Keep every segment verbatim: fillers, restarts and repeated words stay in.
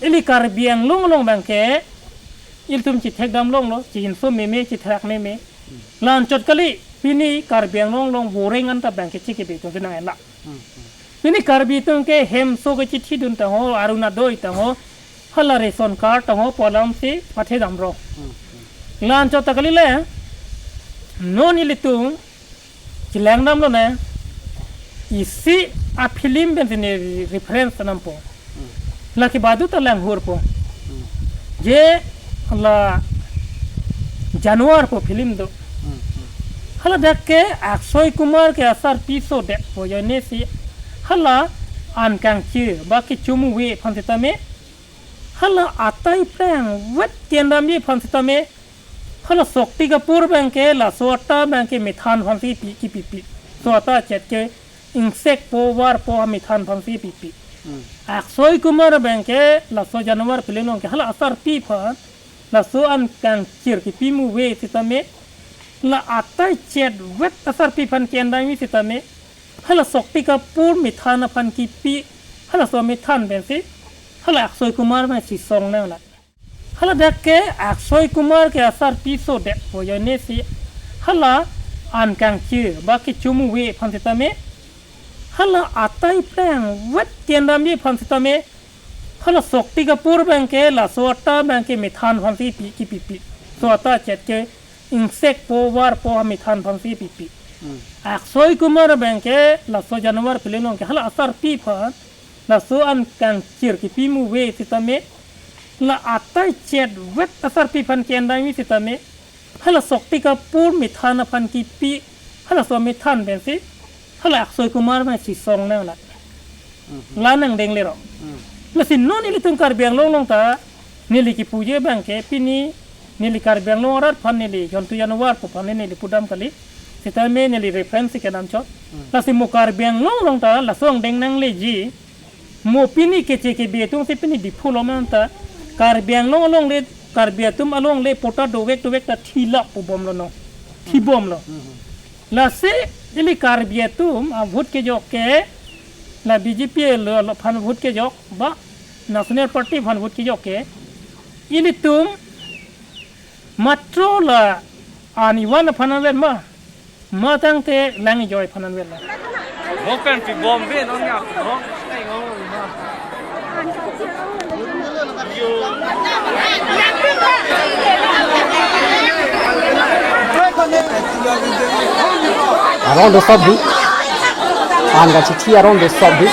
Ili Karbi Anglong along abangke ilitum chithekdam longlo, chihinso meme, chithak meme. La-anchot kali, pini Karbi Anglong along boreng anta abangke chikebe atum si nang-en la. Pini Karbi atum ke hemso kechithidun tangho, Orunodoi tangho, hala ration card tangho pu alam si pathedam rong. La-anchot ta kali le, non ilitum chelangdam lonang, isi a-film pensi ne reference nampo. Lake badu ta langhur po. Je la Januar pu film do. Hala dak ke Akshay Kumar ke asarpi sodet po, jone si hala an kangchir ba kecho-movie aphan sitame, hala atai prang vet tiandamji aphan sitame, hala Shakti Kapoor abangke laso ata abangke methan aphan si pi, kipipi. So ata chet ke ingsekpo, varpo, methan aphan si pipi. Akshay Kumar abangke laso Januar film along ke hala asarpi aphan, laso an kangchir kepi-movie sitame, la atai chet vet asarpi aphan ke-endamji sitame, hala Shakti Kapoor methan aphan kipi, halaso methan pensi hala Akshay Kumar abang chesong nang la. Hala dak ke Akshay Kumar ke asarpi sodet po, jone si hala an kangchir ba kecho-movie aphan sitame, hala atai prang vet tiandamji aphan sitame, hala Shakti Kapoor abangke laso ata abangke methan aphan si pi, kipipi. So ata chet ke ingsekpo, varpo, methan aphan si pipi. Akshay Kumar abangke laso Januar film along ke hala asarpi aphan, laso an kangchir kepi-movie sitame, la atai chet vet asarpi aphan ke-endamji sitame, hala Shakti Kapoor methan aphan kipi, halaso methan pensi hala Akshay Kumar abang chesong nang la. La nangdeng le rong. Lasi non ilitum Karbi Anglong along ta neli kipuji abangke pini neli Karbi Anglong arat aphan, neli Jontu Januar pu aphan neli pudam kali. Sitame neli reference si kedam chot. Lasi mo Karbi Anglong along ta laso angdeng nangleji. Mo pini keche kebe atum si pini Diphu lo manta Karbi Anglong along le, Karbi atum along le pota dovek dovek ta thilap pu bomlo no. Thibomlo. Lasi ili Karbi atum a vote kejok ke, la B J P lo, lo aphan vote kejok ba National Party aphan vote kejok ke, ilitum matro la an ivan aphan anvet ma, matangte lang ijoi aphan anvet la. Mo pen pi bom be non ya, no? Arong do sob di. An kachithi arong do sob di.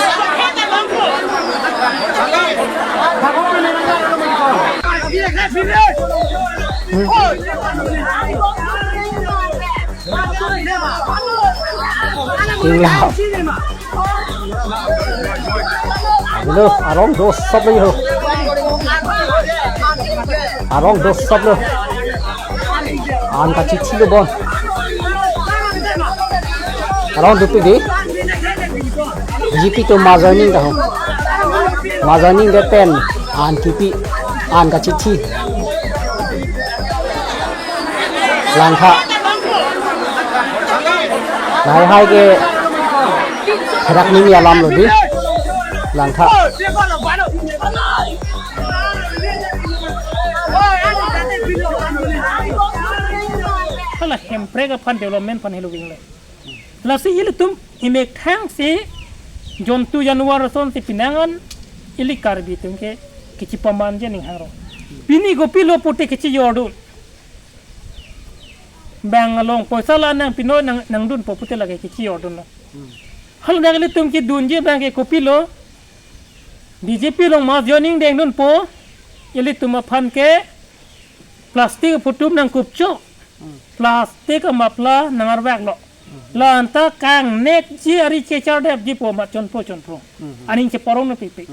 Tingla. Hello, arong do sob lo ho. Arong do sob lo. An kachithi lo bon. Arong do pi di. B J P atum mass joining ta ho. Mass joining det pen an kipi, an kachithi. Langtha. Lahai hai ke therak nimi alam lo di. Langtha. Hala Hemprek aphan development aphan helo wing le. Lasi ilitum imethang si Jontu Januar ason si pinangan ili Karbi atum ke kechipaman je ning hangro. Pini kopilo pute kechijordun. Bang along poisa la nangpinoi nang, nangdunpo pute lake kechijordun lo. Hala dak ilitum kedunji abangke kopilo, B J P along mass joining dengdunpo, ilitum aphan ke plastic aphutup nangkupcho. Plastic a-muffler nangarveklo. La anta kangnekji ari chechardepji pu amat chonpo chonpo. Aning cheparong na pipi.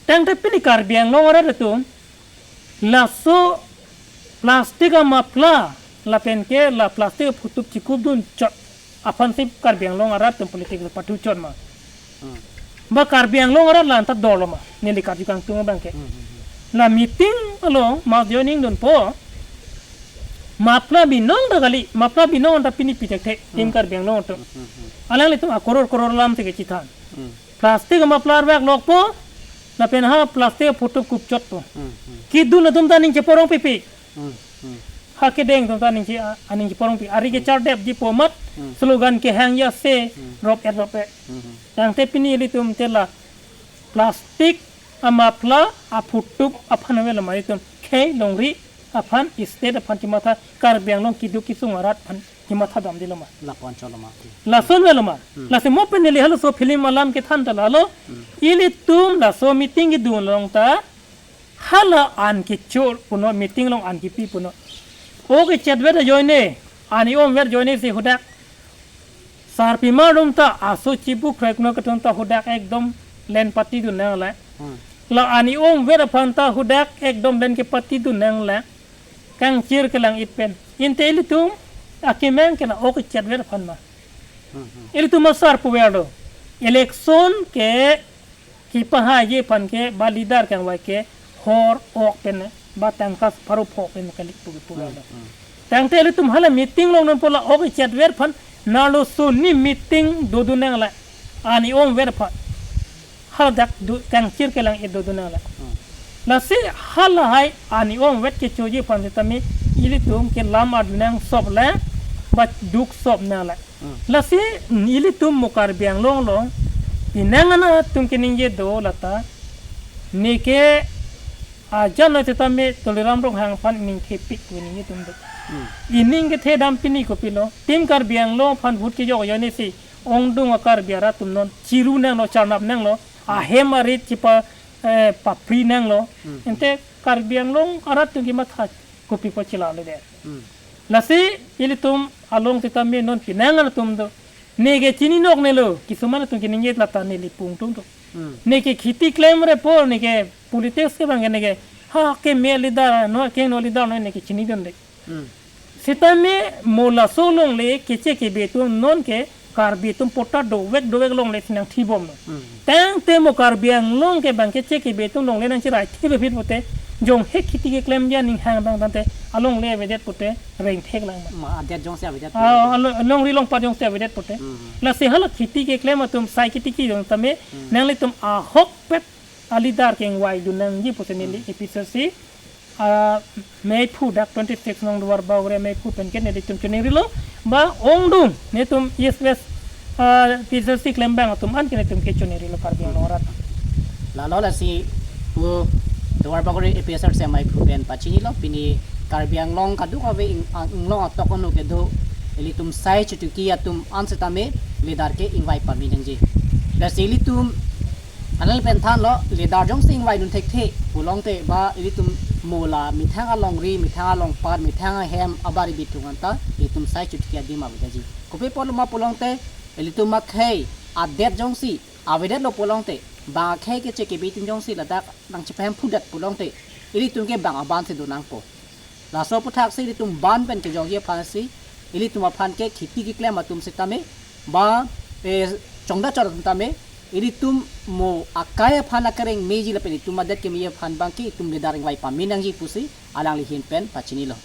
Tangte pini Karbi Anglong arat atum laso plastic a-muffler lapen ke la plastic aphutup chikupdun chot aphan si Karbi Anglong arat atum politics pathu chot ma. Ba Karbi Anglong arat la anta dolo ma, neli karju kangtung abangke. La meeting along mass joining dunpo. Muffler binong ta kali, muffler binong ta pini pi thekthe, Team Karbi Anglong atum. Alanglitum a-koror koror alam si kechethan. Plastic a-muffler veklo po, Lapen ha plastic aphutup kupchot po. Hmm, hmm. Kedun atum ta aning cheporong pipi. Hmm, hmm. Ha kedeng atum ta aning che, aning cheporong pipi. Ari kechardepji pu amat, hmm, slogan kehang ya se, hmm, rop et rop et. Hmm, hmm. Tangte pini ilitum te la plastic amaphla aphutup aphan ave loma ilitum. Khei longri aphan, state aphan chematha, Karbi Anglong keduk kesung arat aphan chematha damde loma. Lapu-an chot loma. Lason ave loma. Hmm. Lasi mo pen neli halaso film alam kethan ta lalo. Hmm. Ilitum laso meeting kedun along ta hala an kecho punon, meeting along an kepi punon. O kechetvet ajoine, an i-omvet ajoine si hadak sarpimar atum ta aso chibu krek no ketum ta hadak ekdom len patidun nangle. Hmm. La an i-omvet aphan ta hadak ekdom len kepatidun nangle. Kangchir kelang-it pen. Ante ilitum akemang ke la o kechetvet aphan ma. Hmm, hmm. Ilitum asar puver do. Election ke kepahaiji aphan ke ba leader kangvai ke hor ok pen ba tangka pharo phok pen kali pu pu Hmm, lo. Hmm. Tangte ilitum hala meeting along non pu la o kechetvet aphan, nalo soni meeting dodun nangle. An i-omvet aphan. Hadak du kangchir kelang-it dodun nangle. Hmm. Lasi halahai an i-omvet kechoji aphan sitame ilitum ke lam adun nangsop le ba duk sop nangle. Hmm. Lasi ilitum mo Karbi Anglong along penang an atum keningje do lata, neke ajan lo sitame Tuliram Ronghang aphan ining thepik pu ningje atum do. Hmm. Ining kethe dam pini kopilo. Team Karbi Anglong aphan vote kejok ajoine si ongdung a-Karbi arat atum non chiru nanglo, charnap nanglo, ahem arit chepa, eh, papri nanglo. Hmm. Ante Karbi Anglong arat atum kematha kopi pu chilale det. Hmm. Lasi ilitum along sitame non penang an atum do. Neke chini nok nelo, kisuman atum keningje lata neli pung tung do. Hmm. Neke kheti klemrepo, neke politics ke bang ke neke, ha keme leader no, keno leader no neke chinidunde. Hmm. Sitame mo laso longle keche kebe atum non ke Karbi atum pota dovek dovek longle si nangthibom lo. Hmm. Tangte mo Karbi Anglong ke bang keche kebe atum longle nangchirai thibe phit pute, jong he kheti keklemji aning hang bang tangte alongle avedet pute rengthek lang ma. Ma adet jongsi avedet. Ah, pute. Alo-, longri longpat jongsi avedet pute. Hmm. Lasi hala kheti keklem atum sai kheti kejong tame, hmm, nanglitum ahokpet a-leader kengvaidun nangji pusi neli, hmm, A P C C, ah, meiphu dak twenty six nong Duarbagori meiphu pen ke nelitum choningrilo, ba ongdung netum East West, ah, A P C C klembang atum an ke netum ke choningrilo Karbi Anglong arat. Lalo lasi pu Duarbagori A P C C meiphu pen pachinilo, pini Karbi Anglong kadokave ing-, ang-, inglong atok anu kedo ilitum sai chotiki atum an sitame leader ke ingvai pame nangji. Lasi ilitum anal pen thanlo, leader jongsi ingvaidun thekthe pulongte ba ilitum mo la methang alongri, methang alongpat, methang ahem abari bitung anta ilitum sai chotiki adim avedaji. Kopi apotlo ma pulongte ilitum akhei adet jongsi avedetlo pulongte, bang akhei keche kebe atum jongsi ladak nangchepahemphudet pulongte, ilitum ke bang aban si do nangpo. Laso aputhaksi ilitum ban pen kejokji aphansi, ilitum aphan ke kheti keklem atum sitame, ba, eh, chongda chor atum tame, ilitum mo akai aphan akereng meji lapen ilitum adet kemeji aphan bang ke ilitum leader ingvai pame nangji pusi, alangli ahin pen pachinilo.